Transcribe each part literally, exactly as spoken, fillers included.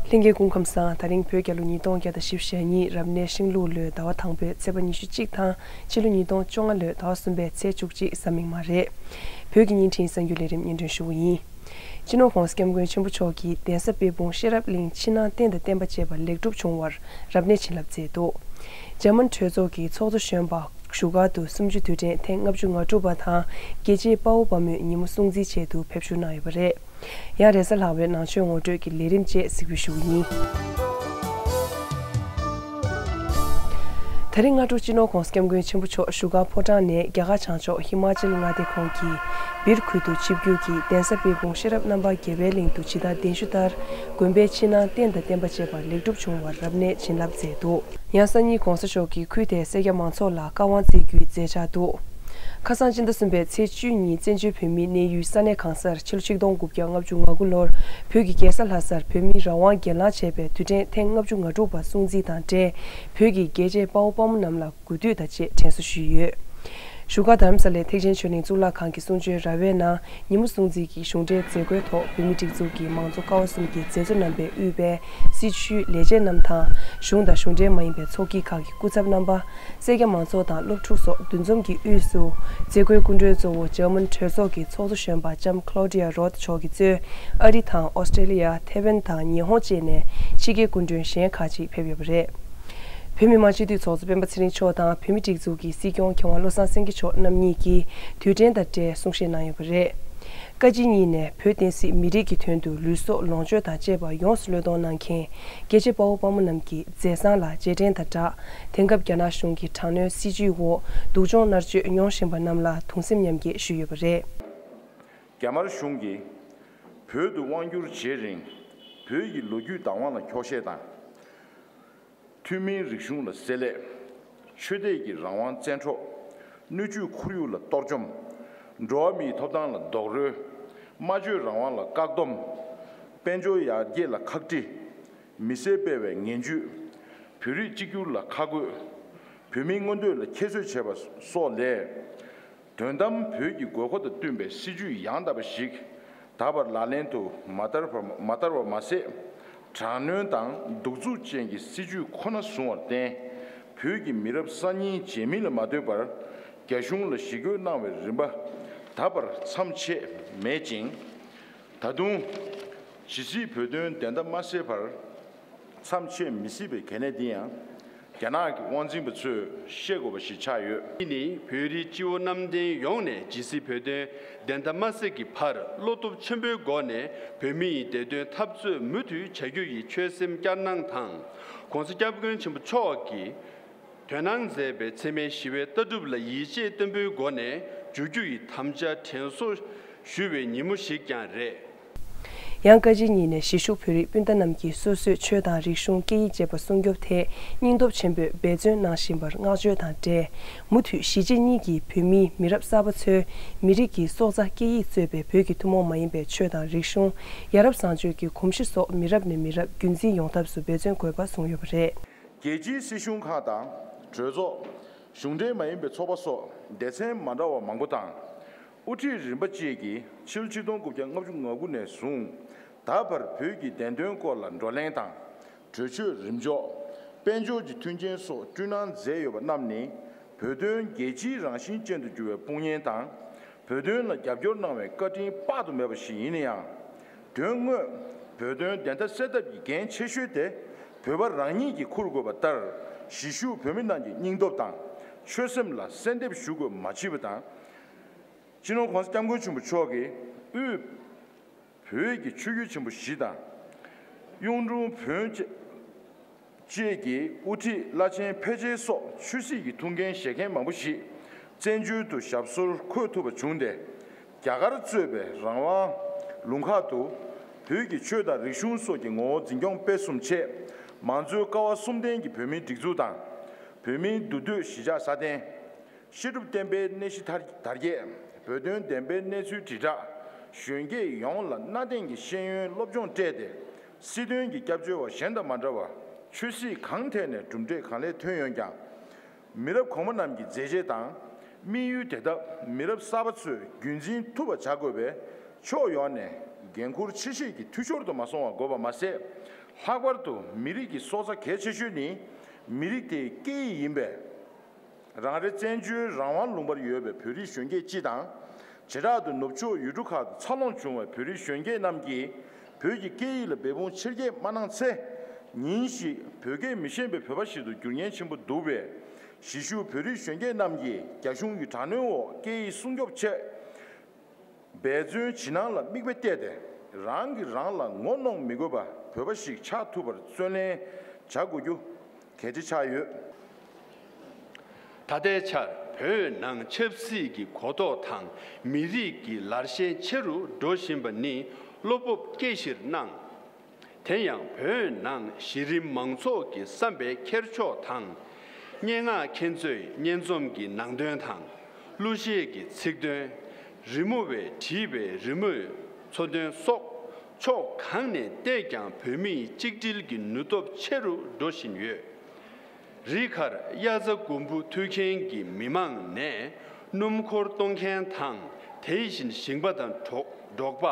ལྷན་རྒྱས་སྐུ་ཁམས་བཟང་། ད་རིང་བོད་རྒྱལ་ལོ་ཉིས་སྟོང་བརྒྱ་དང་བཞི་བཅུ་ཞེ་གཉིས་རབ་གནས་ཤིང་ལུག་ལོའི་ཟླ་བ་དང་པོའི་ཚེས་པ་ཉི་ཤུ་གཅིག་དང་ཕྱི་ལོ་ཉིས་སྟོང་བཅོ་ལྔ་ལོའི་ཟླ་བ་གསུམ་པའི་ཚེས་བཅུ་གཅིག་གཟའ་མིག་དམར་རེད། བོད་ཀྱི་བརྙན་འཕྲིན་གསར་འགྱུར་ལས་རིམ་སྙན་སྒྲོན་ཞུ་བ་ཡིན། སྤྱི་ནོར་༸གོང་ས་༸སྐྱབས་མགོན་ཆེན་པོ་མཆོག་གིས་གདན་ས་དཔལ་སྤུངས་ཤེས་རབ་གླིང་ཕྱི་ནང་རྟེན་དང་བརྟེན་པ་བཅས་པ་ལེགས་གྲུབ་བྱུང་བར་རབ་གནས་བྱིན་རླབས་མཛད་འདུག་འཇར་མན་གྲོས་ཚོགས་ཀྱི་ཚོགས་གཙོ་གཞོན་པ་བཞུགས་སྒར་དུ་གསུམ་བཅུའི་དུས་དྲན་ཐེངས་ལྔ་བཅུ་ང་དྲུག་པ་དང་རྒྱལ་གཅེས་དཔའ་བོ་དཔའ་མོའི་ཉིན་མོ་སྲུང་བརྩིའི་ཆེད་དུ་ཕེབས་བཞུགས་གནང་ཡོད་པ་རེད། ཡང་རེས་གཟའ་ལྷག་པའི་ནང་ཆོས་ངོ་སྤྲོད་ཀྱི་ལས་རིམ་བཅས་གཟིགས་འབུལ་ཞུ་རྒྱུ་ཡིན། ད་རིང་སྔ་དྲོ་སྤྱི་ནོར་༸གོང་ས་༸སྐྱབས་མགོན་ཆེན་པོ་མཆོག་བཞུགས་སྒར་ཕོ་བྲང་ནས་རྒྱ་གར་བྱང་ཕྱོགས་ཧི་མ་ཅལ་མངའ་སྡེ་ཁོངས་ཀྱི་སྦིར་ཁུལ་དུ་ཆིབས་བསྒྱུར་གྱིས་གདན་ས་དཔལ་སྤུངས་ཤེས་རབ་རྣམ་པར་རྒྱལ་བའི་གླིང་དུ་ཇི་ལྟར་གདན་ཞུ་ལྟར་དགོན་པའི་ཕྱི་ནང་རྟེན་དང་བརྟེན་པ་བཅས་པ་ལེགས་གྲུབ་བྱུང་བར་རབ་གནས་བྱིན་རླབས་མཛད་འདུག་ཡང་སང་ཉིན་༸གོང་ས་མཆོག་གིས་ཁུལ་དེའི་སེར་སྐྱ་མང་ཚོགས་ལ་བཀའ་དབང་བསྩལ་རྒྱུའི་མཛད་འཆར་འདུག་ཁ་སང་སྤྱི་ཟླ་གསུམ་པའི་ཚེས་བཅུ་གཉིས་བཙན་བྱོལ་བོད་མིའི་གནས་ཡུལ་ས་གནས་གང་སར་ཕྱི་ལོ་ཆིག་སྟོང་དགུ་བརྒྱ་ལྔ་བཅུ་ང་དགུ་ལོར་བོད་ཀྱི་རྒྱལ་ས་ལྷ་སར་བོད་མིའི་རང་དབང་སྒེར་ལངས་བྱས་པའི་དུས་དྲན་ཐེངས་ལྔ་བཅུ་ང་དྲུག་པ་སྲུང་བརྩི་དང་འབྲེལ་བོད་ཀྱི་རྒྱལ་གཅེས་དཔའ་བོ་དཔའ་མོ་རྣམས་ལ་གུས་འདུད་དང་བཅས་དྲན་གསོ་ཞུས་ཡོད། བཞུགས་སྒར་རྡ་རམ་ས་ལའི་ཐེག་ཆེན་ཆོས་གླིང་གཙུག་ལག་ཁང་གི་གསུང་ཆོས་ར་བའི་ནང་ཉིན་མོ་སྲུང་བརྩི་གི་གཞུང་འབྲེལ་མཛད་སྒོའི་ཐོག་བོད་མིའི་སྒྲིག་འཛུགས་ཀྱི་མང་གཙོ་ཀ་བ་གསུམ་གྱི་མཛད་གཙོ་རྣམ་པས་དབུས་པའི་སྲིད་བྱུས་ལས་བྱེད་རྣམས་དང་གཞུང་དང་གཞུང་འབྲེལ་མ་ཡིན་པའི་ཚོགས་སྐྱིད་ཁག་གི་སྐུ་ཚབ་རྣམ་པ། སེར་སྐྱ་མང་ཚོགས་དང་སློབ་ཕྲུག་སོགས་འདུ་འཛོམས་ཀྱི་དབུས་སུ་མཛད་སྒོའི་སྐུ་མགྲོན་གཙོ་བོ་འཇར་མན་གྲོས་ཚོགས་ཀྱི་ཚོགས་གཙོ་གཞོན་པ་ལྕམ་Claudia Roth་མཆོག་གིས་གཙོས་ཨ་རི་དང་ཨོ་སི་ཀྲེ་ལི་ཡ། ཐེ་ཝན་དང་ཉི་ཧོང་བཅས་ནས་ཕྱི་རྒྱལ་སྐུ་མགྲོན་གཞན་ཁག་ཅིག་ཕེབས་ཡོད་པ་རེད། བོད་མི་མང་སྤྱི་འཐུས་ཚོགས་གཙོ་སྤེན་པ་ཚེ་རིང་མཆོག་དང་བོད་མིའི་སྒྲིག་འཛུགས་ཀྱི་སྲིད་སྐྱོང་མཁས་དབང་བློ་བཟང་སེང་གེ་མཆོག་རྣམ་གཉིས་ཀྱིས་དུས་དྲན་དང་འབྲེལ་གསུང་བཤད་གནང་ཡོད་པ་རེད། བཀའ་སྤྱི་གཉིས་ནས་བོད་བསྟན་སྲིད་མི་རིགས་ཀྱི་དོན་དུ་ལུས་སྲོག་ལོངས་སྤྱོད་དང་བཅས་པ་ཡོངས་སུ་བློས་གཏོང་གནང་མཁན་རྒྱལ་གཅེས་དཔའ་བོ་དཔའ་མོ་རྣམས་ཀྱི་མཛད་བཟང་ལ་རྗེས་དྲན་དང་སྦྲགས། དེང་སྐབས་རྒྱ་ནག་གཞུང་གི་དྲག་གནོན་སྲིད་བྱུས་འོག་སྡུག་སྦྱོང་མནར་གཅོད་མྱོང་བཞིན་པ་རྣམས་ལ་གདུང་སེམས་མཉམ་སྐྱེད་ཞུས་ཡོད་པ་རེད། རྒྱ་དམར་གཞུང་གིས་བོད་དུ་དབང་བསྒྱུར་བྱེད་རིང་། བོད་ཀྱི་ལོ་རྒྱུས་བདག་དབང་ལ་འཁྱོག་བཤད་དང་། ཐུན་མིན་རིག་གཞུང་ལ་བསྲེ་ལྷད། ཆོས་དད་ཀྱི་རང་དབང་བཙན་འཕྲོག་སྣོད་བཅུད་ཁོར་ཡུག་ལ་གཏོར་བཅོམ། འགྲོ་བ་མིའི་ཐོབ་ཐང་ལ་རྡོག་རོལ། སྨྲ་བརྗོད་རང་དབང་ལ་བཀག་སྡོམ། དཔལ་འབྱོར་ཡར་རྒྱས་ལ་ཁག་དཀྲི། མི་སེར་སྤེལ་བའི་ངན་ཇུས། བོད་རིགས་གཅིག་གྱུར་ལ་ཁ་རྒོད། བོད་མིའི་མངོན་འདོད་ལ་ཁྱད་གསོད་བྱས་པ་སོགས་ལས། དོན་དམ་བོད་ཀྱི་དགོས་མཁོ་དང་བསྟུན་པའི་སྲིད་ཇུས་ཡང་དག་པ་ཞིག་ད་བར་ལག་ལེན་དུ་མ་བསྟར་བར་མ་བསྟར་བར་མ་ཟད། དྲག་གནོན་དང་གདུག་རྩུབ་ཅན་གྱི་སྲིད་ཇུས་ཁོ་ན་བཟུང་བར་བརྟེན། བོད་ཀྱི་མི་རབས་གསར་རྙིང་རྗེས་མི་ལ་མ་ལྟོས་པར་རྒྱ་གཞུང་ལ་ཞི་རྒོལ་གནང་བའི་རིམ་པ་ད་བར་མཚམས་ཆད་མེད་ཅིང་། ད་དུང་། ཇི་སྲིད་བོད་དོན་བདེན་མཐའ་མ་གསལ་བར། མཚམས་ཆད་མི་སྲིད་པའི་གལ་གནད་འདི་ཡང་། རྒྱ་ནག་གི་དབང་འཛིན་པ་ཚོས་ཤེས་དགོས་པ་ཞིག་ཆགས་ཡོད། འདི་ནི་བོད་རིགས་སྤྱི་བོ་གནམ་བསྟན་ཡོངས་ནས་ཇི་སྲིད་བོད་དོན་བདེན་མཐའ་མ་གསལ་གྱི་བར་བློ་སྟོབས་ཆེན་པོའི་སྒོ་ནས་བོད་མི་ཡི་བདེ་དོན་འཐབ་རྩོད་མུ་མཐུད་བྱ་རྒྱུ་ཡི་ཆོད་སེམས་བསྐྱར་གནང་དང་། ༸གོང་ས་༸སྐྱབས་མགོན་ཆེན་པོ་མཆོག་གིས་དོན་གནང་མཛད་པའི་འཚེ་མེད་ཞི་བའི་ལྟ་གྲུབ་ལ་ཡིད་ཆེས་བརྟན་པོའི་སྒོ་ནས་འཇུག་རྒྱུ་ཡི་དམ་བཅའ་དྲན་གསོ་ཞུ་བའི་ཉིན་མོ་ཞིག་ཀྱང་རེད། ཡང་བཀའ་སྤྱི་གཉིས་ནས་གཞིས་བཞུགས་བོད་རིགས་སྤུན་ཟླ་རྣམས་ཀྱིས་སོ་སོའི་ཆོས་དང་རིག་གཞུང་སྐད་ཡིག་བཅས་པ་སྲུང་སྐྱོབ་ཐད་སྙིང་སྟོབས་ཆེན་པོས་འབད་བརྩོན་གནང་བཞིན་པར་བསྔགས་བརྗོད་དང་འབྲེལ། མུ་མཐུད་གཞིས་བྱེས་གཉིས་ཀྱི་བོད་མིས་མི་རབས་གསར་པ་ཚོའི་མི་རིགས་ཀྱི་སྲོག་རྩ་སྐད་ཡིག་གཙོས་པའི་བོད་ཀྱི་ཐུན་མོང་མ་ཡིན་པའི་ཆོས་དང་རིག་གཞུང་། ཡ་རབས་བཟང་སྤྱོད་ཀྱི་གོམས་གཤིས་སོགས་མི་རབས་ནས་མི་རབས་རྒྱུན་འཛིན་ཡོང་ཐབས་སུ་འབད་བརྩོན་དགོས་པ་གསུངས་ཡོད་པ་རེད། རྒྱལ་སྤྱིའི་སྲིད་གཞུང་ཁག་དང་གྲོས་ཚོགས། གཞུང་འབྲེལ་མ་ཡིན་པའི་ཚོགས་པ་སོགས་སྡེ་ཚན་མ་འདྲ་བ་མང་པོ་དང་། དབུ་ཁྲིད་རིམ་པ་བཅས་ཀྱིས་ཕྱི་ལོ་ཆིག་སྟོང་དགུ་བརྒྱ་ལྔ་བཅུ་ང་དགུ་ནས་བཟུང་ད་བར་བོད་ཀྱི་བདེན་དོན་སྐོར་ལ་བགྲོ་གླེང་དང་། གྲོས་ཆོད་རིམ་འཇོག་དཔལ་འབྱོར་གྱི་མཐུན་རྐྱེན་སོགས་བསྐྲུན་གནང་མཛད་ཡོད་པ་རྣམས་ནི་བོད་དོན་རྒྱལ་སྤྱིའི་རང་བཞིན་ཅན་དུ་གྱུར་བའི་དཔུང་གཉེན་དང་། བོད་དོན་ལ་རྒྱབ་སྐྱོར་གནང་བའི་བཀའ་དྲིན་དཔག་ཏུ་མེད་པ་ཞིག་ཡིན་ན་ཡང་། དོན་དངོས་བོད་དོན་བདེན་མཐའ་གསལ་ཐབས་ཀྱི་འགན་ཆེ་ཤོས་དེ་བོད་པ་རང་ཉིད་ཀྱིས་འཁུར་དགོས་པ་ལྟར། གཞིས་བཞུགས་བོད་མི་རྣམས་ཀྱི་སྙིང་སྟོབས་དང་ཆོད་སེམས་ལ་གསལ་འདེབས་ཞུ་དགོས་མ་མཆིས་པ་དང་། སྤྱི་ནོར་༸གོང་ས་༸སྐྱབས་མགོན་ཆེན་པོ་མཆོག་གིས་དབུས་བོད་ཀྱི་ཆོས་བརྒྱུད་ཆེན་པོ་བཞི་དང་། གཡུང་དྲུང་བོན་བཅས་ཀྱི་དབུ་ཁྲིད་བླ་ཆེན་ཕལ་ཆེར་སོགས་ཆོས་སྲིད་ཀྱི་ཐུགས་འགན་བཞེས་མཁན་མང་པོ་ཞིག་བཙན་བྱོལ་དུ་ཞབས་སོར་འཁོད་ཐུབ་པ་བྱུང་སྟེ། རྒྱ་གར་གཙོས་པའི་རང་དབང་ལུང་ཁག་ཏུ་བོད་ཀྱི་ཆོས་དང་རིག་གཞུང་སོགས་ཀྱི་ངོ་བོ་འཛིན་སྐྱོང་སྤེལ་གསུམ་ཆེད། མང་གཙོའི་ཀ་བ་གསུམ་ལྡན་གྱི་བོད་མིའི་སྒྲིག་འཛུགས་དང་། བོད་མིའི་འདུ་སྡོད་གཞིས་ཆགས་སྲ་བརྟན། བཤད་སྒྲུབ་བསྟན་པའི་གནས་གཞི་དར་དར་རྒྱས། བོད་དོན་བདེན་པའི་གནས་ཚུལ་དྲིལ་བསྒྲགས། གཞོན་སྐྱེས་ཡོངས་ལ་གནའ་དེང་གི་ཤེས་ཡོན་སློབ་སྦྱོང་སྤྲད་དེ། སྲིད་དོན་གྱི་སྐྱབས་བཅོལ་བ་གཞན་དང་མ་འདྲ་བར་ཆོས་སྲིད་གང་ཐད་ནས་གྲུབ་འབྲས་གང་ལེགས་ཐོན་ཡོད་ཀྱང་། མི་རབས་གོང་མ་རྣམས་ཀྱི་མཛད་རྗེས་དང་དམིགས་ཡུལ་དེ་དག་མི་རབས་གསར་པ་ཚོས་རྒྱུན་འཛིན་ཐུབ་པ་བྱ་དགོས་པས། ཕྱོགས་ཡོངས་ནས་འགན་འཁུར་ཆེ་བཞེས་ཀྱི་འཐུས་ཤོར་དུ་མ་སོང་བ་དགོས་པ་མ་ཟད། ལྷག་པར་དུ་མི་རིགས་ཀྱི་སྲོག་རྩ་གལ་ཆེ་ཤོས་ནི་མི་རིགས་དེའི་སྐད་ཡིག་ཡིན་པས། རང་རེ་བཙན་བྱོལ་རང་དབང་ལུང་པར་ཡོད་པའི་བོད་རིགས་གཞོན་སྐྱེས་སྤྱི་དང་། བྱེ་བྲག་ཏུ་ནུབ་ཕྱོགས་ཡུལ་གྲུ་ཁག་ཏུ་འཚར་ལོངས་བྱུང་བའི་བོད་རིགས་གཞོན་སྐྱེས་རྣམས་ཀྱིས་བོད་ཀྱི་སྐད་ཡིག་ལ་འབད་འབུངས་ཆེར་སྐྱེད་མ་གནང་ཚེ། ཉིན་ཞིག་བོད་སྐད་མི་ཤེས་པའི་བོད་པ་ཞིག་ཏུ་འགྱུར་ཉེན་ཆེན་པོ་འདུག་པས། གཞིས་བཞུགས་བོད་རིགས་གཞོན་སྐྱེས་རྣམས་ཀྱིས་རྒྱ་གཞུང་གི་དྲག་གནོན་འོག་སྐད་ཡིག་སྲུང་སྐྱོབ་ཆེད། འབད་བརྩོན་ཇི་གནང་ལ་མིག་དཔེ་བལྟས་ཏེ། རང་གིས་རང་ལ་ངོ་གནོང་མི་དགོས་པ་བོད་པ་ཞིག་ཆགས་ཐུབ་པར་བརྩོན་ལེན་བྱ་དགོས་རྒྱུ་གལ་ཆེ་ཆགས་ཡོད། ད་ལྟའི་ཆར་བོད་ནང་ཆབ་སྲིད་ཀྱི་གོ་རྟོགས་དང་མི་རིགས་ཀྱི་ལར་ཞེན་ཆེ་རུ་འགྲོ་བཞིན་པ་ནི་བློ་སྤོབས་སྐྱེ་གཞིར་སྣང་། དེ་ཡང་བོད་ནང་གཞི་རིམ་མང་ཚོགས་ཀྱི་བསམ་པའི་འཁྱེར་ཕྱོགས་དང་། སྙན་ངག་མཁན་ཚོའི་སྙན་རྩོམ་གྱི་ནང་དོན་དང་། གླུ་གཞས་ཀྱི་ཚིག་དོན། རི་མོ་བས་བྲིས་པའི་རི་མོའི་མཚོན་དོན་སོགས་ཕྱོགས་གང་ནས་བལྟས་ཀྱང་བོད་མིའི་གཅིག་སྒྲིལ་གྱི་ནུས་སྟོབས་ཆེ་རུ་འགྲོ་བཞིན་ཡོད། རི་མཁར་གཡའ་རྩ་དགུན་འབུ་འཐུ་མཁན་གྱི་མི་མང་ནས་སྣུམ་འཁོར་གཏོང་མཁན་དང་། དེ་བཞིན་ཞིང་པ་དང་འབྲོག་འབྲོག་པ།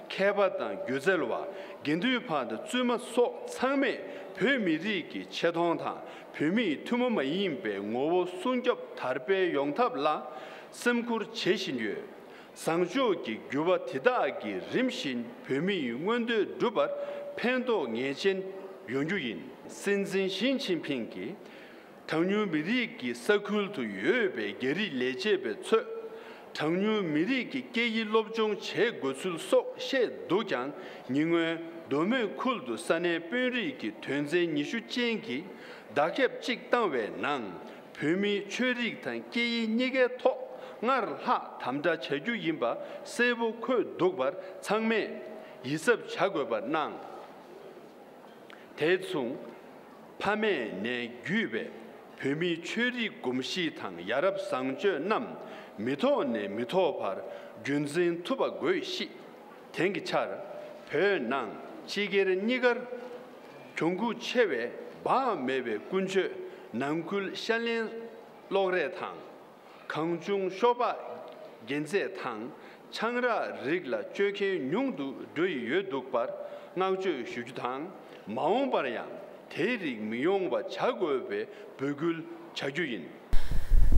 མཁས་པ་དང་སྒྱུ་རྩལ་བ། དགེ་འདུན་པ་དང་བཙུན་མ་སོགས་ཚང་མས་བོད་མི་རིགས་ཀྱི་ཆེ་མཐོང་དང་བོད་མིའི་ཐུན་མོང་མ་ཡིན་པའི་ངོ་བོ་སྲུང་སྐྱོབ་དར་སྤེལ་ཡོང་ཐབས་ལ་སེམས་ཁུར་བྱེད་བཞིན་ཡོད། བཟང་ཕྱོགས་ཀྱི་འགྱུར་བ་དེ་དག་གིས་རིམ་བཞིན་བོད་མིའི་མངོན་འདོད་འགྲུབ་པར་ཕན་ཐོགས་ངེས་ཅན་ཡོང་རྒྱུ་ཡིན། སྲིད་འཛིན་ཞི་ཅིན་ཕིང་གིས། གྲངས་ཉུང་མི་རིགས་ཀྱི་ས་ཁུལ་དུ་ཡོད་པའི་རྒྱ་རིགས་ལས་བྱེད་པས་གཙོས། གྲངས་ཉུང་མི་རིགས་ཀྱི་སྐད་ཡིག་སློབ་སྦྱོང་བྱེད་དགོས་ཚུལ་སོགས་བཤད་འདུག་ཀྱང་། ཉེ་སྔོན་མདོ་སྨད་ཁུལ་དུ་ས་གནས་དཔོན་རིགས་ཀྱི་དོན་ཚན་ཉི་ཤུ་ཅན་གྱི་བརྡ་ཁྱབ་ཅིག་བཏང་བའི་ནང་། བོད་མིའི་ཆོས་རིག་དང་སྐད་ཡིག་གཉིས་ཀའི་ཐོག་སྔར་ལྷག་དམ་དྲག་བྱ་རྒྱུ་ཡིན་པ་གསལ་པོ་འཁོད་འདུག་པར་ཚང་མས་ཡིད་གཟབ་བྱ་དགོས་པར་གནང་། དེ་མཚུངས། ཕ་མེས་ནས་བརྒྱུད་པའི་བོད་མིའི་ཆོས་རིག་གོམས་གཤིས་དང་ཡ་རབས་བཟང་སྤྱོད་རྣམས་མི་ཐོག་ནས་མི་ཐོག་བར་རྒྱུན་འཛིན་ཐུབ་པ་དགོས་ཤིང་། དེང་གི་ཆར་བོད་ནང་སྤྱི་སྒེར་གཉིས་ཀར་གྱོང་གུད་ཆེ་བའི་བག་མེད་པའི་ཀུན་སྤྱོད་ནང་ཁུལ་ཤ་ལེན་གློག་རས་དང་། གང་བྱུང་ཤོ་སྦག་རྒྱན་རྫས་དང་ཆང་རག་རིགས་ལ་སྤྱོད་མཁན་ཉུང་དུ་འགྲོ་ཡི་ཡོད་འདུག་པར་བསྔགས་བརྗོད་ཞུ་རྒྱུ་དང་། མ་འོངས་པར་ཡང་དེའི་རིགས་མི་ཡོང་བ་བྱ་དགོས་པའི་འབོད་སྐུལ་བྱ་རྒྱུ་ཡིན།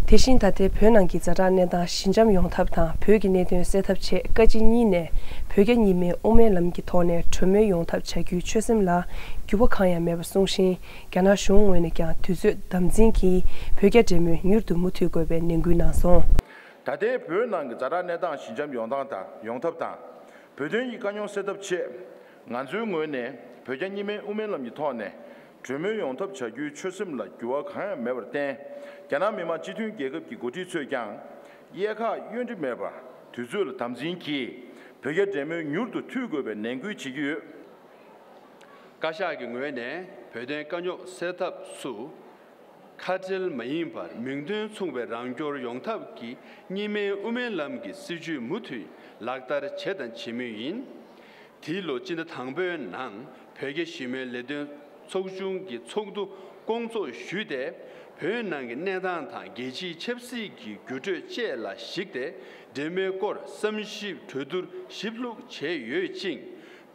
དེ་བཞིན་ད་ལྟའི་བོད་ནང་གི་ཛ་དྲག་གནས་སྟངས་ཞི་འཇམ་ཡོང་ཐབས་དང་། བོད་ཀྱི་གནད་དོན་སེལ་ཐབས་ཆེད་བཀའ་སྤྱི་གཉིས་ནས་བོད་རྒྱ་གཉིས་སྨན་དབུ་མའི་ལམ་གྱི་ཐོག་ནས་གྲོས་མོལ་ཡོང་ཐབས་བྱ་རྒྱུའི་ཆོད་སེམས་ལ་འགྱུར་བ་གང་ཡང་མེད་པ་གསུངས་ཤིང་། རྒྱ་ནག་གཞུང་ངོས་ནས་ཀྱང་དུས་ཚོད་དམ་འཛིན་གྱིས་བོད་རྒྱ་འབྲེལ་མོལ་མྱུར་དུ་མུ་མཐུད་དགོས་པའི་ནན་སྐུལ་གནང་སོང་། ད་ལྟའི་བོད་ནང་གི་ཛ་དྲག་གནས་སྟངས་ཞི་འཇམ་ཡོང་སྟངས་དང་ཡོང་ཐབས་དང་། བོད་དོན་གྱི་དཀའ་རྙོག་སེལ་ཐབས་ཆེད། ང་ཚོའི་ངོས་ནས་བོད་རྒྱ་གཉིས་སྨན་དབུ་མའི་ལམ་གྱི་ཐོག་ནས་གྲོས་མོལ་ཡོང་ཐབས་བྱ་རྒྱུའི་ཆོད་སེམས་ལ་འགྱུར་བ་གང་ཡང་མེད་པར་བརྟེན། རྒྱ་ནག་མི་དམངས་སྤྱི་མཐུན་རྒྱལ་ཁབ་ཀྱི་འགོ་ཁྲིད་ཚོས་ཀྱང་། གཡས་ཁ་གཡོན་འདྲི་མེད་པར་དུས་ཚོད་ལ་དམ་འཛིན་གྱིས་བོད་རྒྱ་འབྲེལ་མོལ་མྱུར་དུ་མཐུད་དགོས་པའི་ནན་སྐུལ་བྱེད་ཀྱི་ཡོད། བཀའ་ཤག་གི་ངོས་ནས་བོད་དོན་དཀའ་རྙོག་སེལ་ཐབས་སུ། ཁ་བྲལ་མ་ཡིན་པར་མིང་དོན་མཚུངས་པའི་རང་སྐྱོར་ཡོང་ཐབས་ཀྱི་གཉིས་སྨན་དབུ་མའི་ལམ་གྱི་སྲིད་བྱུས་མུ་མཐུད་ལག་བསྟར་བྱས་དང་བྱེད་མུས་ཡིན། དེའི་ལོ་སྤྱི་ཟླ་དང་པོའི་ནང་བོད་རྒྱ་ཞི་མོལ་ལས་དོན་ཚོགས་ཆུང་གི་ཚོགས་འདུ་སྐོང་ཚོགས་ཞུས་ཏེ། བོད་ནང་གི་གནས་སྟངས་དང་རྒྱལ་སྤྱིའི་ཆབ་སྲིད་ཀྱི་འགྱུར་འགྲོས་བཅས་ལ་གཞིགས་ཏེ། འབྲེལ་མོལ་སྐོར་བསམ་ཞིབ་གྲོས་བསྡུར་ཞིབ་ལྷུག་བྱས་ཡོད་ཅིང་།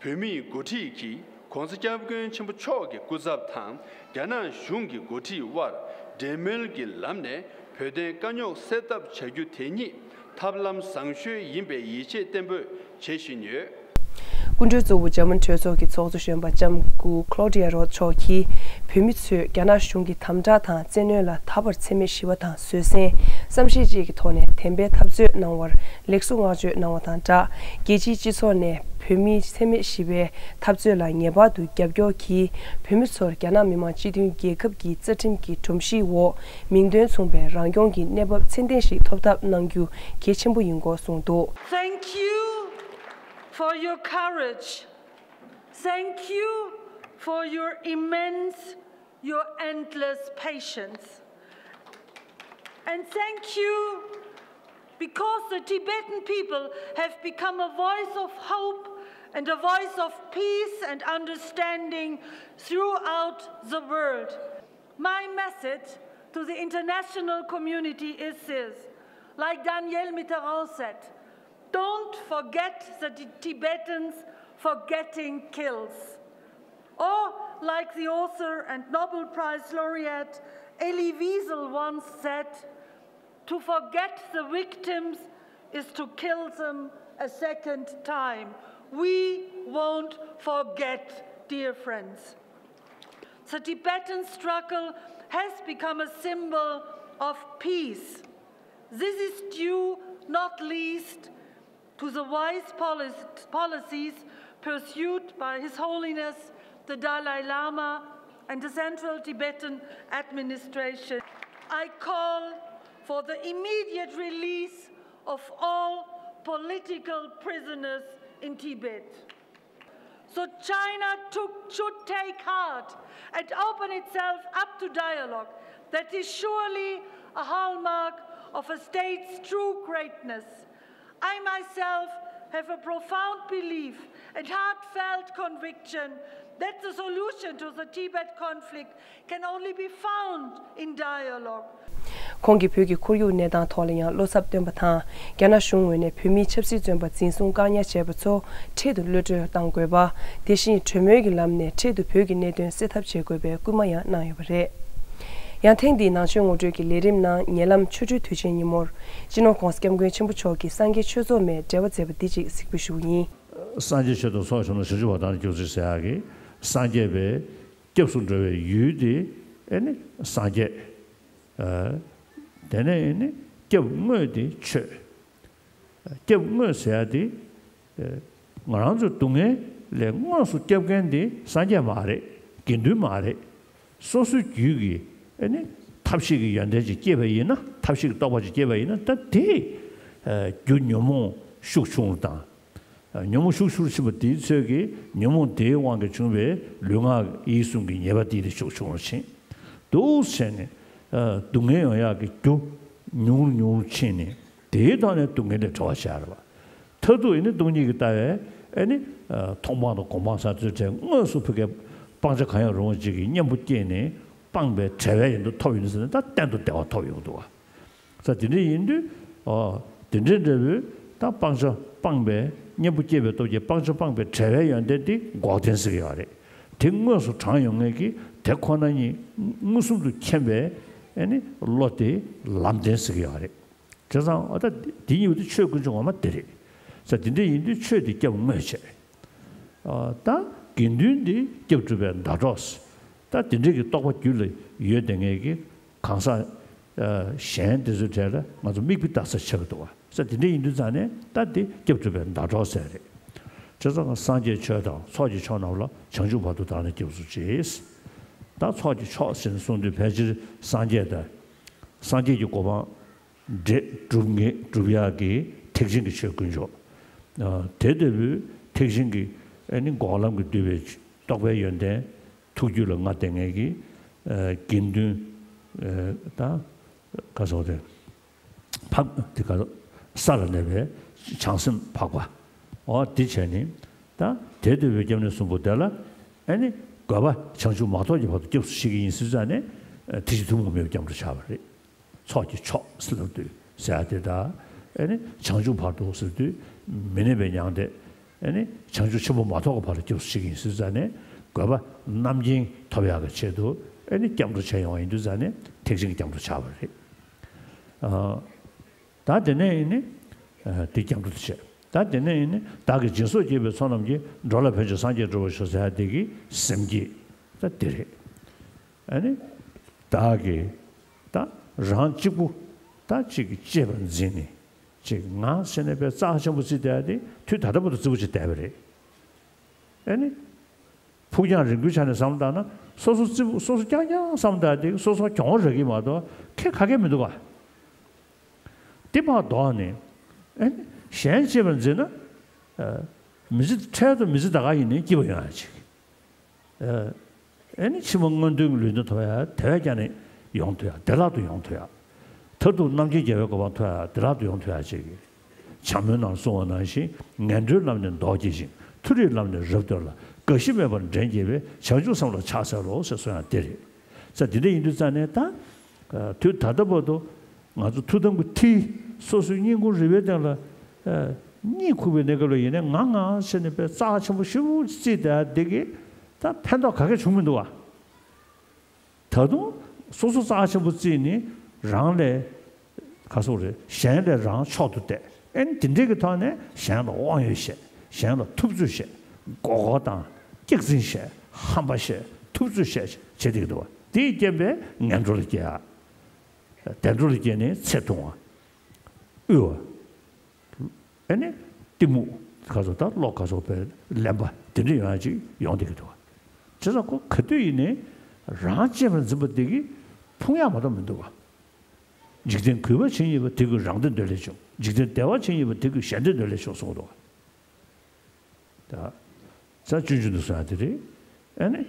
བོད་མིའི་འགོ་ཁྲིད་ཀྱིས་༸གོང་ས་༸སྐྱབས་མགོན་ཆེན་པོ་མཆོག་གི་སྐུ་ཚབ་དང་རྒྱ་ནག་གཞུང་གི་འགོ་ཁྲིད་དབར་འབྲེལ་མོལ་གྱི་ལམ་ནས་བོད་དོན་དཀའ་རྙོག་སེལ་ཐབས་བྱ་རྒྱུ་དེ་ཉིད་ཐབས་ལམ་བཟང་ཤོས་ཡིན་པའི་ཡིད་ཆེས་བརྟན་པོས་བྱེད་བཞིན་ཡོད། སྐུ་མགྲོན་གཙོ་བོ་འཇར་མན་གྲོས་ཚོགས་ཀྱི་ཚོགས་གཙོ་གཞོན་པ་ལྕམ་སྐུ་Claudia Roth མཆོག་གིས་བོད་མི་ཚོས་རྒྱ་ནག་གཞུང་གི་དམ་དྲག་དང་བཙན་གནོན་ལ་ད་བར་འཚེ་མེད་ཞི་བ་དང་བཟོད་བསྲན་བསམ་ཤེས་བཅས་ཀྱི་ཐོག་ནས་དད་པའི་འཐབ་རྩོད་གནང་བར་ལེགས་སོ་བསྔགས་བརྗོད་གནང་བ་དང་སྦྲགས། རྒྱལ་སྤྱིའི་སྤྱི་ཚོགས་ནས་བོད་མིའི་འཚེ་མེད་ཞི་བའི་འཐབ་རྩོད་ལ་ངེས་པར་དུ་རྒྱབ་སྐྱོར་གྱིས། བོད་མི་ཚོར་རྒྱ་ནག་མི་དམངས་སྤྱི་མཐུན་རྒྱལ་ཁབ་ཀྱི་རྩ་ཁྲིམས་ཀྱི་སྒྲོམ་གཞིའི་འོག་མིང་དོན་མཚུངས་པའི་རང་སྐྱོང་གི་གནས་བབ་ཚད་ལྡན་ཞིག་ཐོབ་ཐབས་གནང་རྒྱུ་གལ་ཆེན་པོ་ཡིན་སྐོར་གསུངས་འདུག། Thank you for your courage. Thank you for your immense, your endless patience. And thank you because the Tibetan people have become a voice of hope and a voice of peace and understanding throughout the world. My message to the international community is this. Like Danielle Mitterrand said, don't forget the Ti- Tibetans, forgetting kills. Or Like the author and Nobel Prize laureate Elie Wiesel once said, "To forget the victims is to kill them a second time." We won't forget, dear friends. The Tibetan struggle has become a symbol of peace. This is due not least to the wise polic- policies pursued by His Holiness the Dalai Lama and the Central Tibetan Administration. I call for the immediate release of all political prisoners in Tibet. So China took, should take heart and open itself up to dialogue. That is surely a hallmark of a state's true greatness. I myself have a profound belief and heartfelt conviction that the solution to the Tibet conflict can only be found in dialogue. ཁོང་གིས་བོད་ཀྱི་ཁོར་ཡུག་གནས་སྟངས་ཐོག་ལ་ཡང་བློ་འཚབ་བཏོན་པ་དང་། རྒྱ་ནག་གཞུང་ངོས་ནས་བོད་མིའི་ཆབ་སྲིད་བཙོན་པ་འཛིན་བཟུང་བཀག་ཉར་བྱས་པ་ཚོ་འཕྲལ་དུ་གློད་གྲོལ་གཏང་དགོས་པ། དེ་བཞིན་གྲོས་མོལ་གྱི་ལམ་ནས་འཕྲལ་དུ་བོད་ཀྱི་གནད་དོན་སེལ་ཐབས་བྱེད་དགོས་པའི་སྐུལ་མ་ཡང་གནང་ཡོད་པ་རེད། ཡང་ཐེངས་འདིའི་ནང་ཆོས་ངོ་སྤྲོད་ཀྱི་ལས་རིམ་ནང་ཉེ་ལམ་ཆོ་འཕྲུལ་དུས་ཆེན་ཉིན་མོར་སྤྱི་ནོར་༧གོང་ས་༧སྐྱབས་མགོན་ཆེན་པོ་མཆོག་གིས་སངས་རྒྱས་ཆོས་ཚོགས་མའི་འབྲེལ་བ་མཛད་པ་འདི་གཅིག་གཟིགས་འབུལ་ཞུ་གི་ཡིན། སངས་རྒྱས་ཆོས་དང་ཚོགས་བྱུང་ན་བྱང་ཆུབ་བར་དང་ནི་སྐྱོབ་ཚུལ་ཟེར་ཡག་གི་སངས་རྒྱས་པའི་སྐྱབས་སུ་འགྲོ་བའི་ཡུལ་དེ་ཨེ་ནི་སངས་རྒྱས། ཨ། དེ་ནས་ཨེ་ནི་སྐྱབས་དངོས་དེ་ཆོས། སྐྱབས་དངོས་ཟེར་ཡག་དེ། ཨ། ང་རང་ཚོའི་སྡུག་བསྔལ་ལས་དངོས་སུ་སྐྱབས་མཁན་དེ་སངས་རྒྱས་མ་རེད། དགེ་འདུན་མ་རེད། སོ་སོའི་རྒྱུད་ཀྱི་ཨེ་ནི་ཐབས་ཤེས་ཀྱི་ཡོན་ཏན་ཅིག་སྐྱེས་པ་ཡིན་ན། ཐབས་ཤེས་ཀྱི་རྟོགས་པ་ཅིག་སྐྱེས་པ་ཡིན་ན། ད་དེ་ཨ་རྒྱུ་ཉོན་མོངས་ཤུགས་ཆུང་རུ་དང་། ཉོན་མོངས་ཤུགས་ཆུང་རུ་ཕྱིན་པ་དེའི་ཚོད་ཀྱིས་ཉོན་མོངས་དེའི་དབང་གིས་བྱུང་བའི་ལུས་ངག་ཡིད་གསུམ་གྱི་ཉེས་པ་དེ་དེ་ཤུགས་ཆུང་རུ་ཕྱིན། འདུག་བྱས་ནས་ཨ་སྡུག་བསྔལ་ཡོང་ཡག་གི་རྒྱུ་ཉུང་རུ་ཉུང་རུ་ཕྱིན་ནས། དེའི་ཐོག་ནས་སྡུག་བསྔལ་ལས་གྲོལ་བ་བྱ་ར་བ། མཐར་ཐུག་ཨེ་ནི་སྟོང་ཉིད་ཀྱི་ལྟ་བས་ཨེ་ནི་ཨ་མཐོང་སྤང་དང་སྒོམ་སྤང་ཟེར་ཚུལ་བྲལ། དངོས་སུ་ཕ་གིའི་སྤང་བྱ་གང་ཡང་རུང་བ་ཅིག་གི་གཉེན་པོ་སྐྱེས་ནས་སྤངས་པའི་བྲལ་བའི་ཡོན་ཏན་ཐོབ་ཡོང་དུས་ཙམ་ནས། ད་གཏན་དུ་བདེ་བ་ཐོབ་ཡོང་འདུག་བ། ས་དེ་འདྲ་ཡིན་དུས། ཨོ། དེ་འདྲའི་འབྲས་བུ་ད་སྤང་བྱ་སྤངས་པའི་གཉེན་པོ་སྐྱེས་པའི་སྟོབས་ཀྱིས་སྤང་བྱ་སྤངས་པའི་བྲལ་བའི་ཡོན་ཏན་དེ་འགོག་བདེན་ཟེར་གྱི་ཡོད་རེད། དེ་དངོས་སུ་དྲངས་ཡོང་མཁན་གྱི་དེ་ཁོ་ན་ཉིད་མངོན་སུམ་དུ་མཁྱེན་པའི་ཨེ་ནི་བློ་དེ་ལམ་བདེན་ཟེར་གྱི་ཡོད་རེད། བྱས་ཙང་ཨ་ད་འདི་གཉིས་པོ་དེ་ཆོས་དཀོན་མཆོག་ངོ་མ་དེ་རེད། ས་དེ་འདྲ་ཡིན་དུས་ཆོས་དེ་སྐྱབས་དངོས་བྱས། ཨ་ད་དགེ་འདུན་དེ་སྐྱབས་སྒྲུབ་པའི་ཟླ་གྲོགས། ད་དེ་འདྲ་གི་རྟོགས་པ་རྒྱུད་ལ་ཡོད་བསྡད་མཁན་གྱི་གང་ཟག་གཞན་དེ་ཚོའི་གྲས་ལ་ང་ཚོ་མིག་དཔེ་ལྟ་ས་ཆགས་ཀྱི་འདུག་བ། ས་དེ་འདྲ་ཡིན་དུས་ཙང་ནས་ད་དེ་སྐྱབས་སྒྲུབ་པའི་ཟླ་གྲོགས་ཟེར་རེད། བྱས་ཙང་སངས་རྒྱས་ཆོས་དང་ཚོགས་ཀྱི་མཆོག་རྣམས་ལ། བྱང་ཆུབ་བར་དུ་བདག་ནི་སྐྱབས་སུ་མཆི། ད་ཚོགས་ཀྱི་མཆོག་ཟེར་ནས་གསུངས་དུས་ཕལ་ཆེར་སངས་རྒྱས་དང་། སངས་རྒྱས་ཀྱི་གོ་འཕང་འདྲེ་སྒྲུབ་ངེས་སྒྲུབ་ཡག་གི་ཐེག་ཆེན་གྱི་ཆོས་དཀོན་མཆོག་ཨ་དེ་ལྟ་བུའི་ཐེག་ཆེན་གྱི་ཨ་ནི་འགོག་ལམ་གྱི་འདུལ་བའི་རྟོགས་པའི་ཡོན་ཏན་ཐུགས་རྒྱུད་ལ་མངའ་བསྡད་མཁན་གྱི་ཨ་དགེ་འདུན། ཨ་ད་ག་ཟེར་བ་དེ། འཕགས་དེ་ག་ས་ལ་གནས་པའི་བྱང་སེམས་འཕགས་པ། འོ་དེ་བྱས་ནས་ད་དེ་ལྟ་བུའི་སྐྱབས་གནས་གསུམ་པོ་དེ་ལ་ཨ་ནི་དགོས་པ་བྱང་ཆུབ་མ་ཐོབ་ཀྱི་བར་དུ་སྐྱབས་སུ་མཆི་གི་ཡིན་ཟེར་ཙང་ནས། ཨ་ཐེག་ཆེན་ཐུན་མོང་མ་ཡིན་པའི་སྐྱབས་འགྲོ་བྱ་བ་རེད། ཚོགས་ཀྱི་མཆོག་ཟེར་ལབ་དུས་ཟེར་ཡ་དེ་དང་། ཨེ་ནི་བྱང་ཆུབ་བར་དུ་ཟེར་དུས་མི་གནས་པའི་མྱང་འདས། ཨེ་ནི་བྱང་ཆུབ་ཆེན་པོ་མ་ཐོབ་ཀྱི་བར་དུ་སྐྱབས་སུ་མཆི་གི་ཡིན་ཟེར་ཙང་ནས། དགོས་པ་རྣམ་མཁྱེན་ཐོབ་ཡག་གི་ཆེད་དུ་ཨེ་ནི་སྐྱབས་འགྲོ་བྱས་ཡོང་བ་ཡིན་དུས་ཙང་ནས་ཐེག་ཆེན་གྱི་སྐྱབས་འགྲོ་བྱ་བ་རེད། ཨ་ད་དེ་ནས་ཨེ་ནི་ཨ་དེ་སྐྱབས་འགྲོ་དེ་བྱས། ད་དེ་ནས་ཨེ་ནི་བདག་གིས་སྦྱིན་སོགས་བགྱིས་པའི་ཚོགས་རྣམས་ཀྱིས། འགྲོ་ལ་ཕན་ཕྱིར་སངས་རྒྱས་འགྲུབ་པར་ཤོག་ཟེར་ཡ་དེ་གི་སེམས་བསྐྱེད་ད་དེ་རེད། ཨ་ནི་བདག་གིས་ད་རང་གཅིག་པུ་ད་གཅིག་གིས་གཅེས་པར་འཛིན་ནས་གཅིག་ང་ཟེར་ནས་པའི་རྩ་ཆེན་པོ་བརྩིས་བསྡད་དེ་དུས་ད་ལྟ་བར་དུ་རྩིག་པ་ཅིག་བསྡད་པ་རེད། ཨ་ནི་ཕུགས་རྒྱང་རིང་པོའི་ཆ་ནས་བསམ་བློ་བཏང་ན། སོ་སོ་རྩིག་པ་སོ་སོ་རྐྱང་རྐྱང་བསམ་བློ་བཏང་དེ་སོ་སོ་གྱོང་རག་གི་མ་གཏོགས་ཁེ་ག་གེ་མི་འདུག་ག། དེ་ཕར་ལྡོག་ནས་ཨ་ནི་གཞན་གཅེས་པར་འཛིན་ན། ཨ་མི་ཚེ་འཕྲལ་དུ་མི་ཚེ་ད་ག་ཡིན་ནའི་སྐྱིད་པ་ཡོང་ཡ་ཅིག། ཨ་ཨེ་ནི་ཕྱི་མ་མངོན་མཐོའི་ལུས་རྟེན་ཐོབ་ཡ་དེ་བས་ཀྱང་ནི་ཡོང་ཐུབ་ཡ། བདེ་བླག་ཏུ་ཡོང་ཐུབ་ཡ། མཐར་ཐུག་རྣམ་མཁྱེན་རྒྱལ་བའི་གོ་འཕང་ཐོབ་ཡ་བདེ་བླག་ཏུ་ཡོང་ཐུབ་ཡ་ཅིག་གི། འཇམ་མགོན་རྣམས་གསུངས་པ་ནང་བཞིན། ངན་འགྲོའི་ལམ་ནི་ཟློག་བགྱིད་ཅིང་། མཐོ་རིས་ལམ་ནི་རབ་སྟོན་ལ། རྒ་ཤི་མེད་པར་འདྲེན་བགྱིད་པའི། བྱང་ཆུབ་སེམས་ལ་ཕྱག་འཚལ་ལོ་ཟེར་གསུངས་ཡ་དེ་རེད། ས་དེ་འདྲ་ཡིན་དུས་ཙང་ནས་ད་དུས་ད་ལྟ་བར་དུ་ང་ཚོ་ཐུགས་དམ་གྱི་མཐིལ་སོ་སོའི་སྙིང་ཁུང་རུས་པའི་སྟེང་ལ་ཨ་གཉིད་ཁུག་པའི་གནས་སྐབས་ལ་ཡིན་ནའི་ང་ང་ཟེར་ནས་པའི་རྩ་ཆེན་པོ་ཞེ་པོ་བརྩིས་བསྡད་ཡ་དེ་གི་ ད་ཕན་ཐོགས་ག་གེ་བྱུང་མི་འདུག་བ། ད་དུང་སོ་སོ་རྩ་ཆེན་པོ་བརྩིས་ནས་རང་ལས་ག་སོག་རེད། གཞན་ལས་རང་མཆོག་ཏུ་གཏད། ཨེ་ནི་དེ་འདྲའི་གི་ཐོག་ནས་གཞན་ལ་དབང་ཡོད་བཤད། གཞན་ལ་ཐུབ་ཚོད་བཤད། མགོ་སྐོར་བཏང་། སྐྱག་རྫུན་བཤད། ཧམ་པ་བཤད། ཐུབ་ཚོད་བཤད་བྱེད་བསྡད་ཀྱི་འདུག་བ། དེའི་རྐྱེན་པས་ངན་འགྲོ་ལ་སྐྱེ་ཡ། བདེ་འགྲོ་ལ་སྐྱེས་ནས་ཚེ་ཐུང་བ། དབུལ་བ། ཨེ་ནི་གཏི་མུག་ག་ཚོད་དང་བློ་ག་ཚོད་པའི་ལེན་པ་དེ་འདྲ་ཡོང་ཡ་ཅིག་ཡོང་བསྡད་ཀྱི་འདུག་བ། བྱས་ཙང་ཁོ་ག་དུས་ཡིན་ནའི་རང་གཅེས་པར་འཛིན་པ་དེ་གིས་ཕུང་ཡ་མ་གཏོགས་མི་འདུག་བ། འཇིག་རྟེན་གུས་པ་བྱེད་སྙིང་པ་དེ་ཀུན་རང་བདེ་འདོད་ལས་བྱུང་། འཇིག་རྟེན་བདེ་བ་བྱེད་སྙིང་པ་དེ་ཀུན་གཞན་བདེ་འདོད་ལས་བྱུང་གསུངས་འདུག་བ། ད། ས་སྤྱོད་འཇུག་ཏུ་གསུངས་ཡ་དེ་རེད། ཨ་ནི།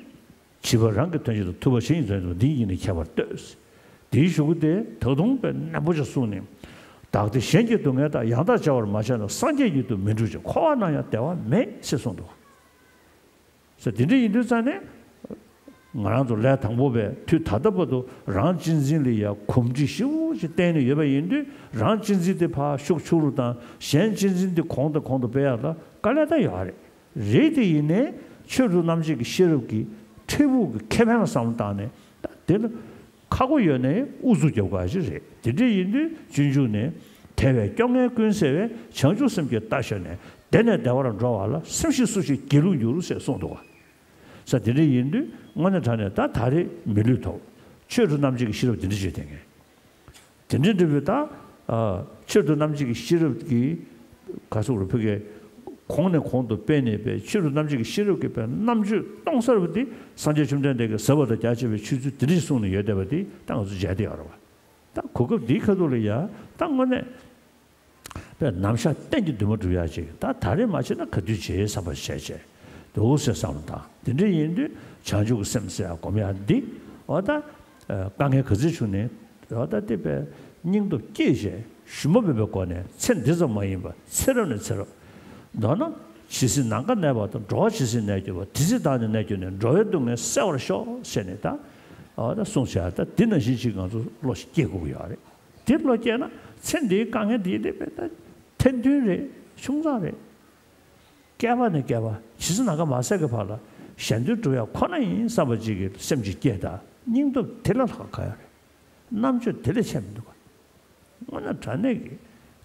བྱིས་པ་རང་གི་དོན་བྱེད་དུ་ཐུབ་པ་བྱེད་ཡིན་ཚོད་དུ་འདི་ཉིད་ནི་ཁྱད་པར་ལྟོས། དེའི་གཞུག་གུ་དེ་ད་དུང་དཔེ་རྣོན་པོ་ཞིག་གསུངས་ནས། བདག་བདེ་གཞན་གྱི་སྡུག་བསྔལ་དག་ཡང་དག་བྱ་བར་མ་བྱས་ན་སངས་རྒྱས་ཀྱི་དུ་མི་འགྲུབ་ཅིང་འཁོར་བ་ན་ཡང་བདེ་བ་མེད་ཅེས་གསུངས་འདུག་ས་དེ་འདྲ་ཡིན་དུས་ཙང་ནས། ང་རང་ཚོ་ལས་དང་པོ་བས་དུས་ད་ལྟ་བར་དུ་རང་གཅེས་འཛིན་ལ་ཡ་གོམས་འདྲིས་ཞེ་པོ་ཅིག་བསྟེན་ནས་ཡོད་པ་ཡིན་དུས་རང་གཅེས་འཛིན་དེ་ཕར་ཤུགས་ཆུང་རུ་དང་གཞན་གཅེས་འཛིན་དེ་གོང་དང་གོང་དུ་སྤེལ་ཡག་ལ་དཀའ་ལས་ད་ཡོད་རེད། རེད་དེ་ཡིན་ནའི་ཆོས་དྲུག་རྣམ་འབྱེད་ཀྱི་ཤེས་རབ་ཀྱི་འཕྲལ་ཕུགས་ཀྱི་ཁེ་ཕན་ལ་བསམ་བློ་བཏང་ནས་ད་དེ་ལ་ཁག་པོ་ཡོད་ནའི་ཨུ་ཚུགས་རྒྱབ་དགོས་ཞིག་རེད། དེ་འདྲ་ཡིན་དུས་སྤྱོད་འཇུག་ནས་དལ་བའི་སྐྱོ་ངལ་ཀུན་སེལ་བའི་བྱང་ཆུབ་སེམས་ཀྱི་རྟ་ཞོན་ནས་བདེ་ནས་བདེ་བར་འགྲོ་བ་ལ་སེམས་ཤེས་སུ་ཞིག་སྒྱིད་ལུག་འགྱུར་ཞེས་གསུངས་འདུག་བ། ས་དེ་འདྲ་ཡིན་དུས་དངོས་གནས་དྲང་གནས་ད་ད་རེས་མི་ལུས་ཐོག་ཆོས་དྲུག་རྣམ་འབྱེད་ཀྱི་ཤེས་རབ་དེ་འདྲ་བརྗོད་དེ་ངས། དེ་འདྲའི་འབྲས་བུ་དག་ཆོས་དྲུག་རྣམ་འབྱེད་ཀྱི་ཤེས་རབ་ཀྱི་ག་སོགས་རུ་ཕུ་གའི་གོང་ནས་གོང་དུ་སྤེལ་ནས་པའི་ཆོས་དྲུག་རྣམ་འབྱེད་ཀྱི་ཤེས་རབ་ཀྱི་པའི་རྣམ་དཔྱོད་སྟོང་གསལ་བ་དེ་སངས་རྒྱས་བཅོམ་ལྡན་འདས་ཀྱིས་ཟབ་པ་དང་རྒྱ་ཆེ་བའི་ཆོས་ཚུལ་དེ་འདྲ་ཞིག་གསུངས་ནས་ཡོད་བསྡད་པ་དེ་ད་ང་ཚོ་མཇལ་བསྡད་ཡོད་རེད་བ། ད་གོ་སྐབས་འདིའི་ཁ་ཐུག་ལ་ཡ་ད་དངོས་གནས། པས་ནམ་ཞག་གཏན་གྱི་འདུན་མ་སྒྲུབ་ཡག་ཅིག་ད་ད་རེས་མ་བྱས་ན་ག་དུས་བྱེད་བསམ་པ་བྱས་བྱས་འདུག་ཟེར་བསམ་བློ་བཏང་། དེ་འདྲ་ཡིན་དུས་བྱང་ཆུབ་ཀྱི་སེམས་ཟེར་ཡག་སྒོམ་ཡག་འདི་འོ་ད་དཀའ་ངལ་ག་ཚོད་བྱུང་ནས་འོ་ད་དེ་པས་སྙིང་སྟོབས་བསྐྱེད་བྱས་ཞུམ་པ་མེད་པའི་སྒོ་ནས་ཚེ་འདི་ཙམ་མ་ཡིན་པར་ཚེ་རབས་ནས་ཚེ་རབས། མདོར་ན་ཇི་སྲིད་ནམ་མཁའ་གནས་པ་དང་འགྲོ་བ་ཇི་སྲིད་གནས་གྱུར་པ་དེ་སྲིད་བདག་ནི་གནས་གྱུར་ནས་འགྲོ་བའི་སྡུག་བསྔལ་བསལ་བར་ཤོག་ཟེར་ནས་ད་འོ་ད་གསུངས་བྱས་ད་འདི་ནང་བཞིན་ཅིག་ང་ཚོ་བློ་ཞིག་སྐྱེ་དགོས་ཀྱི་ཡོད་རེད། དེ་བློ་སྐྱེས་ན་ཚེ་འདིའི་དཀའ་ངལ་འདི་ལས་པའི་ཐན་ཐུན་རེད། ཆུང་ཙག་རེད། བསྐལ་པ་ནས་བསྐལ་པ་ཇི་སྲིད་ནམ་མཁའ་མ་ཟད་ཀྱི་བར་ལ་གཞན་དོན་སྒྲུབ་ཡག་ཁོ་ན་ཡིན་བསམ་པ་ཅིག་གི་སེམས་ཅིག་སྐྱེས་དང་སྙིང་སྟོབས་དེ་ལས་ལྷག་ག་ཡོད་རེད། རྣམ་དཔྱོད་དེ་ལས་ཆེ་མི་འདུག་ག་དངོས་གནས་དྲང་གནས་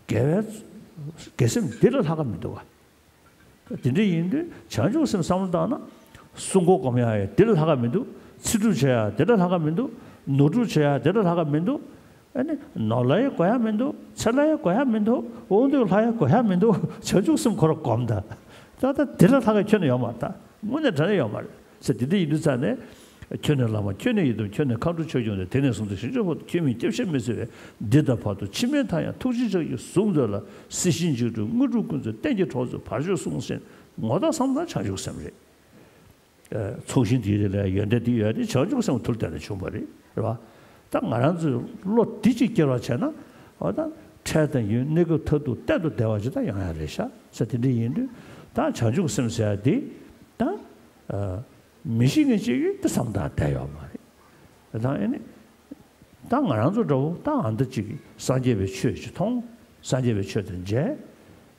ཀྱི་དགེ་བའི་དགེ་སེམས་དེ་ལས་ལྷག་ག་མི་འདུག་ག་དེ་འདྲ་ཡིན་དུས་བྱང་ཆུབ་སེམས་བསམ་བློ་བཏང་ན། སྲུང་འཁོར་སྒོམ་ཡག་ཡང་དེ་ལས་ལྷག་ག་མི་འདུག་ཚེ་སྒྲུབ་བྱེད་ཡག་དེ་ལས་ལྷག་ག་མི་འདུག་ནོར་སྒྲུབ་བྱེད་ཡག་དེ་ལས་ལྷག་ག་མི་འདུག་ཨ་ནི་ནོར་ལ་ཡང་དགོས་ཡག་མི་འདུག་ཚེ་ལ་ཡང་དགོས་ཡག་མི་འདུག་དབང་སྡུད་ལ་ཡང་དགོས་ཡག་མི་འདུག་བྱང་ཆུབ་སེམས་ཁོ་རང་སྒོམ་ད། ད་ལྟ་དེ་ལས་ལྷག་ག་ཁྱོན་ནས་ཡོད་མ་རེད་ད། དངོས་གནས་དྲང་གནས་ཡོད་མ་རེད། ཟེར་དེ་འདྲ་ཡིན་དུས་ཙང་ནས། ཁྱོད་ནི་བླ་མ་ཁྱོད་ནི་ཡི་དམ་ཁྱོད་ནི་མཁའ་འགྲོ་ཆོས་སྐྱོང་སྟེ། དེ་ནས་བཟུང་སྟེ་ཞིང་གཤེགས་བར་དུ་ཁྱོད་མིན་སྐྱབས་ཞིང་མི་འཚོལ་བས། འདི་དང་བར་དུ་འཆི་མེད་མཐའ་ཡང་ཐུགས་རྗེ་ཕྱག་གིས་བཟུང་མཛོད་ལ། སྲིད་ཞིའི་འཇིགས་སྒྲོལ་དངོས་གྲུབ་ཀུན་སྩོལ་གཏན་གྱི་གྲོགས་མཛོད་བར་གཅོད་སྲུང་ཟེར། ངོ་མདོ་བསམ་ན་བྱང་ཆུབ་སེམས་རེད། ཚོགས་ཞིང་འདིའི་རིགས་ལ་ཡོན་ཏན་འདི་ཡོད་དེ་བྱང་ཆུབ་སེམས་མཐུ་ལ་བརྟེན་ནས་བྱུང་བ་རེད། རེད་བ། ད་ང་རང་ཚོའི་བློ་འདི་གཅིག་སྐྱེ་རོགས་བྱས་ན། འོ་ད་འཕྲལ་དང་ཡུན་གནས་སྐབས་མཐར་ཐུག་གཏན་དུ་བདེ་བ་ཅིག་ད་ཡོང་ཡ་རེད་ཤག་ཟེར་དེ་འདྲ་ཡིན་དུས་ད་བྱང་ཆུབ་སེམས་ཟེར་ཡ་འདི་ད། མི་ཤེས་མཁན་གཅིག་གིས་དེ་བསམ་བཏང་བསྡད་ཡོད་མ་རེད། དེ་དང་ཨེ་ནི། ད་ང་རང་ཚོ་འདྲ་བོ་ད་ཨ་འདི་གཅིག་གིས་སངས་རྒྱས་པའི་ཆོས་ཅིག་མཐོང་། སངས་རྒྱས་པའི་ཆོས་དང་མཇལ།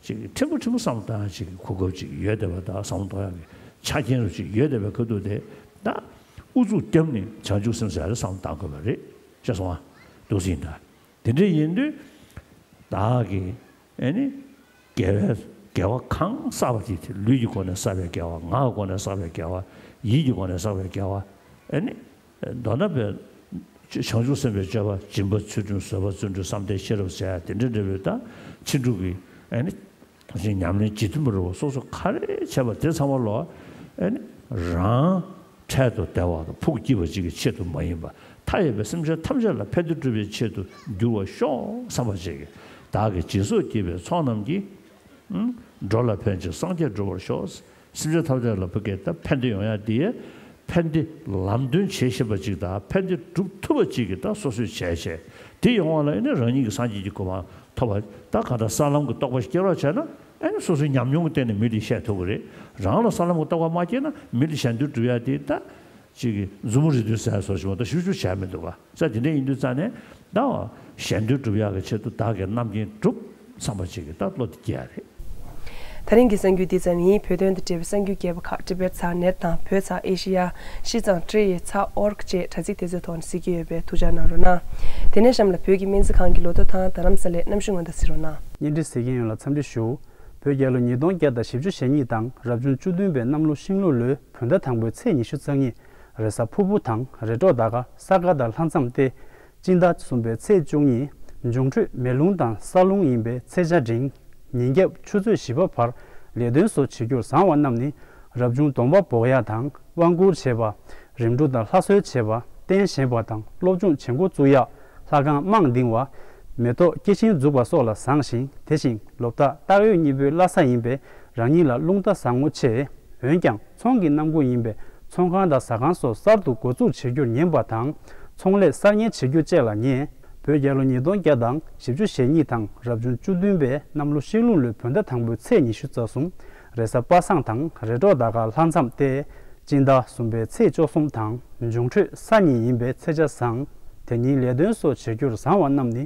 ཅིག་གིས་ཕྲན་བུ་ཕྲན་བུ་བསམ་བཏང་ཅིག་གི་གོ་སྐབས་ཅིག་ཡོད་བསྡད་པ་དང་བསམ་བཏང་ཡག་གི་ཆ་རྐྱེན་རུ་ཅིག་ཡོད་བསྡད་པའི་ཁ་ཐུག་དེ་ད་ཨུ་ཚུགས་བརྒྱབ་ནས་བྱང་ཆུབ་སེམས་ཟེར་ཡ་དེ་བསམ་བཏང་དགོས་པ་རེད། ཤེས་སོང་ཨ། འདུག་སེ་ཡིན་ད། དེ་འདྲ་ཡིན་དུས། བདག་གིས་ཨེ་ནི། དགེ་བའི་དགེ་བ་གང་བསགས་པ་དེ་དེ་ལུས་ཀྱི་སྒོ་ནས་བསགས་པའི་དགེ་བ། ངག་གི་སྒོ་ནས་བསགས་པའི་དགེ་བ། ཡིད་ཀྱི་སྒོ་ནས་བསགས་པའི་དགེ་བ། ཨེ་ནི། མདོར་ན་པའི། བྱང་ཆུབ་སེམས་དཔའི་སྤྱོད་པ་སྦྱིན་པ་ཚུལ་ཁྲིམས་བཟོད་པ་བརྩོན་འགྲུས་བསམ་གཏན་ཤེས་རབ་ཟེར་ཡ་དེ་འདྲ་འདྲ་བོའི་ད་ཕྱིན་དྲུག་གི་ཨེ་ནི། ཉམས་ལེན་ཇི་མཐུན་པ་རུ་སོ་སོ་ག་རེ་བྱས་པ་དེ་ཚང་མ་ལོ། ཨེ་ནི། རང་། འཕྲལ་དུ་བདེ་བ་དང་ཕུགས་སྐྱིད་པ་ཅིག་གི་ཆེད་དུ་མ་ཡིན་པར་མཐའ་ཡས་པའི་སེམས་ཅན་ཐམས་ཅད་ལ་ཕན་བདེ་སྒྲུབ་པའི་ཆེད་དུ་འགྱུར་བར་ཤོག་བསམ་པ་ཅིག་གིས་བདག་གིས་སྦྱིན་སོགས་བགྱིས་པའི་ཚོགས་རྣམས་ཀྱིས། འགྲོ་ལ་ཕན་ཕྱིར་སངས་རྒྱས་འགྲུབ་པར་ཤོག་སེམས་ཅན་ཐམས་ཅད་ལ་བུ་གས་ད་ཕན་བདེ་ཡོང་ཡ་དེ་ཡས་ཕན་བདེ་ལམ་སྟོན་བྱེད་ཤེས་པ་ཅིག་དང་ཕན་བདེ་སྒྲུབ་ཐུབ་པ་ཅིག་གིས་ད་སོ་སོས་བྱས་བྱས་དེ་ཡོང་བ་ལ་ཨེ་ནི་རང་ཉིད་ཀྱི་སངས་རྒྱས་ཀྱི་གོ་འཕང་ཐོབ་པ་ད་གང་ལྟར་ས་ལམ་གྱི་རྟོགས་པ་སྐྱེ་རོགས་བྱས་ན་ཨེ་ནི་སོ་སོའི་ཉམས་མྱོང་གི་སྟེང་ནས་མི་ལ་བཤད་ཐུབ་ཀྱི་རེད། རང་ལ་ས་ལམ་གྱི་རྟོགས་པ་མ་སྐྱེས་ན་མི་ལ་གཞན་དོན་སྒྲུབ་ཡ་དེ་ད། ཅིག་གིས་མཛུབ་མོ་རིལ་རིལ་ཟེར་ཡ་སོགས་ཞིག་མ་གཏོགས་ཞིབ་ཞིབ་བྱས་མི་འདུག་ག་ས་དེ་འདྲ་ཡིན་དུས་ཙང་ནས་ད་བ་གཞན་དོན་སྒྲུབ་ཡག་གི་ཆེད་དུ་བདག་གིས་རྣམ་མཁྱེན་སྒྲུབ་བསམ་པ་ཅིག་གིས་ད་བློ་དེ་སྐྱེ་ཡ་རེད། ད་རིང་གི་གསར་འགྱུར་འདི་ཙམ་ཡིན། བོད་དོན་དང་འབྲེལ་བའི་གསར་འགྱུར་རྒྱས་པ་ཁག་Tibet ཚགས་ནེཊ་དང་བོད་ཚགས་ཨེ་ཤི་ཡ་ཤིས་ཙང་ཀྲེ་ཡི་ཚགས་ཨོར་གི་བཅས་དྲ་ཚིགས་དེ་ཚོའི་ཐོག་ནས་གཟིགས་ཀྱི་ཡོད་པས་ཐུགས་འཇགས་གནང་རོགས་གནང་། དེ་ནས་གཤམ་ལ་བོད་ཀྱི་སྨན་རྩིས་ཁང་གི་ལོ་ཐོ་དང་རྡ་རམ་ས་ལའི་གནམ་གཤིས་སྔོན་བརྡ་གཟིགས་རོགས་གནང་། བརྙན་འཕྲིན་གཟིགས་མཁན་ཡོངས་ལ་འཚམས་འདྲི་ཞུ། བོད་རྒྱལ་ལོ་ཉིས་སྟོང་བརྒྱ་དང་བཞི་བཅུ་ཞེ་གཉིས་དང་རབ་བྱུང་བཅུ་བདུན་པའི་གནམ་ལོ་ཤིང་ལུག་ལོའི་བོད་ཟླ་དང་པོའི་ཚེས་ཉི་ཤུ་རྩ་གཉིས་རེས་གཟའ་ཕུར་བུ་དང་རེས་གྲོགས་ཟླ་སྐར་ས་ག་ཟླ་ལྷ་མཚམས་ཏེ། སྤྱི་ཟླ་གསུམ་པའི་ཚེས་བཅུ་གཉིས་འབྱུང་འཕྲོད་མེ་རླུང་དང་ས་རླུང་ཡིན་པའི་ཚེས་ཆ་འབྲིང་། ཉིན་རྒྱབ་ཆུ་ཚོད་བཞི་པ་བར་ལས་དོན་སོགས་བྱེད་རྒྱུར་བཟང་བ་རྣམས་ནི། རབ་བྱུང་སྡོམ་པ་འབོག་ཡག་དང་དབང་བསྐུར་བྱེད་པ། རིམ་གྲོ་དང་ལྷ་གསོལ་བྱེད་པ། རྟེན་བཞེངས་པ་དང་སློབ་སྦྱོང་བྱེད་འགོ་བཙུགས་ཡག་ལྷ་ཁང་རྨང་འདིང་བ། མེ་ཏོག་སྐྱེ་ཞིང་འཛུགས་པ་སོགས་ལ་བཟང་ཞིང་། དེ་བཞིན་ལོ་རྟགས་སྟག་ཡོས་གཉིས་པོའི་བླ་གཟའ་ཡིན་པས་རང་ཉིད་ལ་རླུང་རྟ་བཟང་ངོ་ཆེ། འོན་ཀྱང་ཚོང་གི་གནམ་སྒོ་ཡིན་པས་ཚོང་ཁང་དང་ཟ་ཁང་སོགས་གསར་དུ་འགོ་འཛུགས་བྱེད་རྒྱུར་ཉན་པ་དང་། ཚོང་ལས་གསར་རྙེད་བྱེད་རྒྱུ་བཅས་ལ་ཉན། བོད་རྒྱལ་ལོ་ཉིས་སྟོང་བརྒྱ་དང་བཞི་བཅུ་ཞེ་གཉིས་དང་རབ་བྱུང་བཅུ་བདུན་པའི་གནམ་ལོ་ཤིང་ལུག་ལོའི་བོད་ཟླ་དང་པོའི་ཚེས་ཉི་ཤུ་རྩ་གསུམ་རེས་གཟའ་པ་སངས་དང་རེས་གྲོགས་ཟླ་སྐར་ལྷ་མཚམས་ཏེ། སྤྱི་ཟླ་གསུམ་པའི་ཚེས་བཅུ་གསུམ་དང་འབྱུང་འཕྲོད་ས་ཉིན་ཡིན་པས་ཚེས་ཆ་བཟང་། དེ་ཉིན་ལས་དོན་སོགས་བྱེད་རྒྱུར་བཟང་བ་རྣམས་ནི།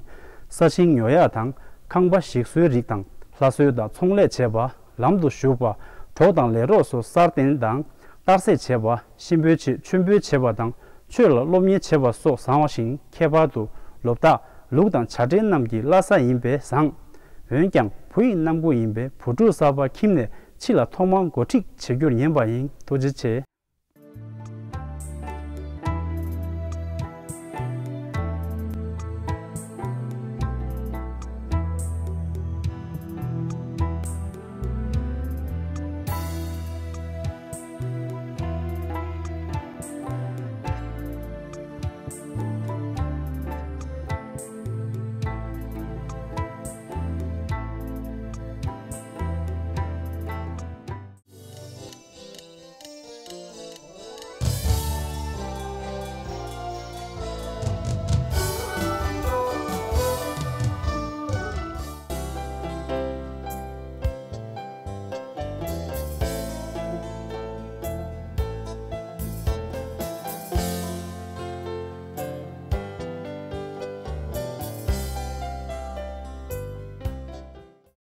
ས་ཞིང་ཉོ་ཡག་དང་ཁང་པ་ཞིག་གསོའི་རིགས་དང་ལྷ་གསོལ་དང་ཚོང་ལས་བྱེད་པ། ལམ་དུ་ཞུགས་པ། གྲོགས་དང་ལས་རོགས་སོགས་སར་བརྟེན་དང་གཏར་སྲེག་བྱེད་པ། གཤིན་པོའི་ཆེད་མཆོད་འབུལ་བྱེད་པ་དང་ཆོས་ལ་སློབ་གཉེར་བྱེད་པ་སོགས་བཟང་བ་ཞིང་། ཁྱད་པར་དུ་ལོ་རྟགས་ལུག་དང་བྱ་སྤྲེལ་རྣམས་ཀྱི་བླ་གཟའ་ཡིན་པས་བཟང་། འོན་ཀྱང་བུ་ཡི་གནམ་སྒོ་ཡིན་པས་བུ་ཕྲུག་གསར་པ་ཁྱིམ་ནས་ཕྱི་ལ་ཐོག་མར་འགོ་ཁྲིད་བྱེད་རྒྱུར་ཉན་པ་ཡིན། ཐུགས་རྗེ་ཆེ།